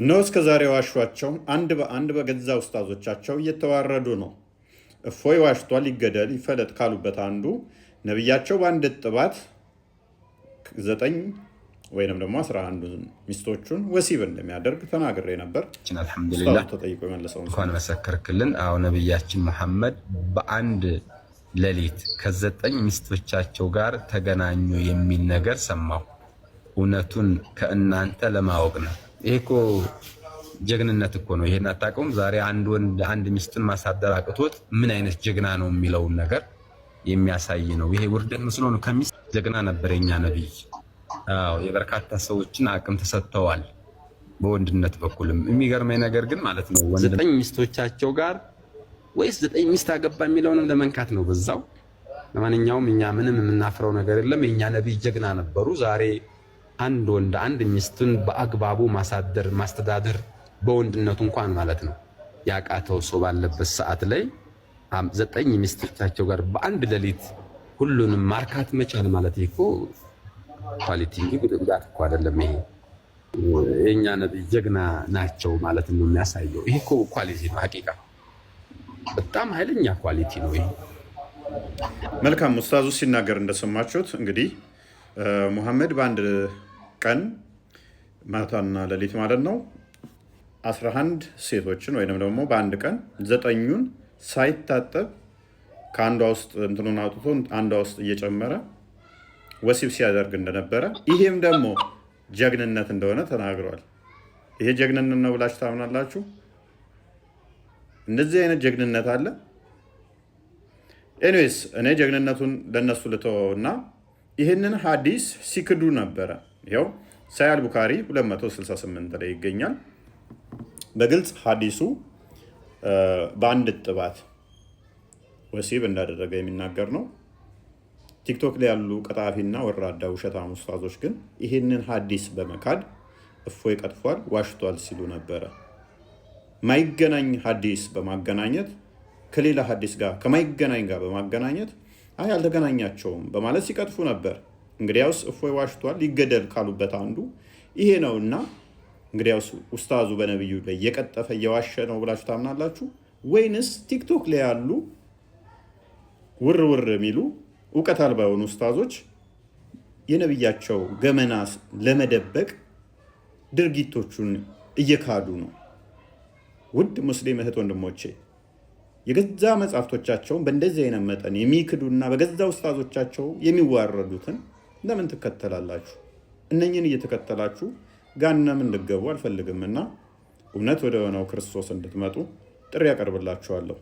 እነሆ እስከ ዛሬ ዋሿቸው አንድ በአንድ በገዛ ኡስታዞቻቸው እየተዋረዱ ነው። እፎይ ዋሽቷል፣ ይገደል፣ ይፈለጥ ካሉበት አንዱ ነቢያቸው በአንድ ጥባት 9 ወይንም ደግሞ 11 ሚስቶቹን ወሲብ እንደሚያደርግ ተናግሬ ነበር። አልሐምዱሊላህ። ኡስታዙ ተጠይቆ የመለሰውን እንኳን መሰከርክልን። አዎ፣ ነቢያችን መሐመድ በአንድ ሌሊት ከዘጠኝ ሚስቶቻቸው ጋር ተገናኙ የሚል ነገር ሰማሁ። እውነቱን ከእናንተ ለማወቅ ነው። ይሄ እኮ ጀግንነት እኮ ነው። ይሄን አታውቀውም? ዛሬ አንድ ወንድ አንድ ሚስቱን ማሳደር አቅቶት ምን አይነት ጀግና ነው የሚለውን ነገር የሚያሳይ ነው። ይሄ ውርደት መስሎ ነው። ከሚስት ጀግና ነበር የኛ ነቢይ። አዎ፣ የበርካታ ሰዎችን አቅም ተሰጥተዋል። በወንድነት በኩልም የሚገርመኝ ነገር ግን ማለት ነው ዘጠኝ ሚስቶቻቸው ጋር ወይስ ዘጠኝ ሚስት አገባ የሚለውንም ለመንካት ነው በዛው። ለማንኛውም እኛ ምንም የምናፍረው ነገር የለም። የእኛ ነቢይ ጀግና ነበሩ። ዛሬ አንድ ወንድ አንድ ሚስቱን በአግባቡ ማሳደር ማስተዳደር በወንድነቱ እንኳን ማለት ነው ያቃተው ሰው ባለበት ሰዓት ላይ ዘጠኝ ሚስቶቻቸው ጋር በአንድ ሌሊት ሁሉንም ማርካት መቻል ማለት እኮ quality እንጂ ጉዳት እኮ አይደለም። ይሄ የእኛ ነቢይ ጀግና ናቸው ማለት ነው የሚያሳየው። ይሄ እኮ quality ነው፣ ሀቂቃ በጣም ኃይለኛ quality ነው ይሄ። መልካም፣ ኡስታዙ ሲናገር እንደሰማችሁት እንግዲህ ሙሐመድ በአንድ ቀን ማታና ሌሊት ማለት ነው 11 ሴቶችን ወይንም ደግሞ በአንድ ቀን ዘጠኙን ሳይታጠብ ከአንዷ ውስጥ እንትኑን አውጥቶ አንዷ ውስጥ እየጨመረ ወሲብ ሲያደርግ እንደነበረ፣ ይሄም ደግሞ ጀግንነት እንደሆነ ተናግረዋል። ይሄ ጀግንነት ነው ብላችሁ ታምናላችሁ? እንደዚህ አይነት ጀግንነት አለ? Anyways፣ እኔ ጀግንነቱን ለእነሱ ልተወው እና ይህንን ሀዲስ ሲክዱ ነበረ። ይኸው ሳሂህ አል ቡካሪ 268 ላይ ይገኛል። በግልጽ ሀዲሱ በአንድ ጥባት ወሲብ እንዳደረገ የሚናገር ነው። ቲክቶክ ላይ ያሉ ቀጣፊና ወራዳ ውሸታም ኡስታዞች ግን ይህንን ሀዲስ በመካድ እፎይ ቀጥፏል፣ ዋሽቷል ሲሉ ነበረ። ማይገናኝ ሀዲስ በማገናኘት፣ ከሌላ ሀዲስ ጋር ከማይገናኝ ጋር በማገናኘት አይ አልተገናኛቸውም በማለት ሲቀጥፉ ነበር። እንግዲያውስ እፎይ ዋሽቷል ይገደል ካሉበት አንዱ ይሄ ነው እና እንግዲያውስ ኡስታዙ በነቢዩ ላይ እየቀጠፈ እየዋሸ ነው ብላችሁ ታምናላችሁ? ወይንስ ቲክቶክ ላይ ያሉ ውር ውር የሚሉ እውቀት አልባ የሆኑ ኡስታዞች የነቢያቸው ገመና ለመደበቅ ድርጊቶቹን እየካዱ ነው? ውድ ሙስሊም እህት ወንድሞቼ፣ የገዛ መጽሐፍቶቻቸውን በእንደዚህ አይነት መጠን የሚክዱና በገዛ ኡስታዞቻቸው የሚዋረዱትን ለምን ትከተላላችሁ? እነኝን እየተከተላችሁ ገሃነም እንድትገቡ አልፈልግምና እውነት ወደ ሆነው ክርስቶስ እንድትመጡ ጥሪ ያቀርብላችኋለሁ።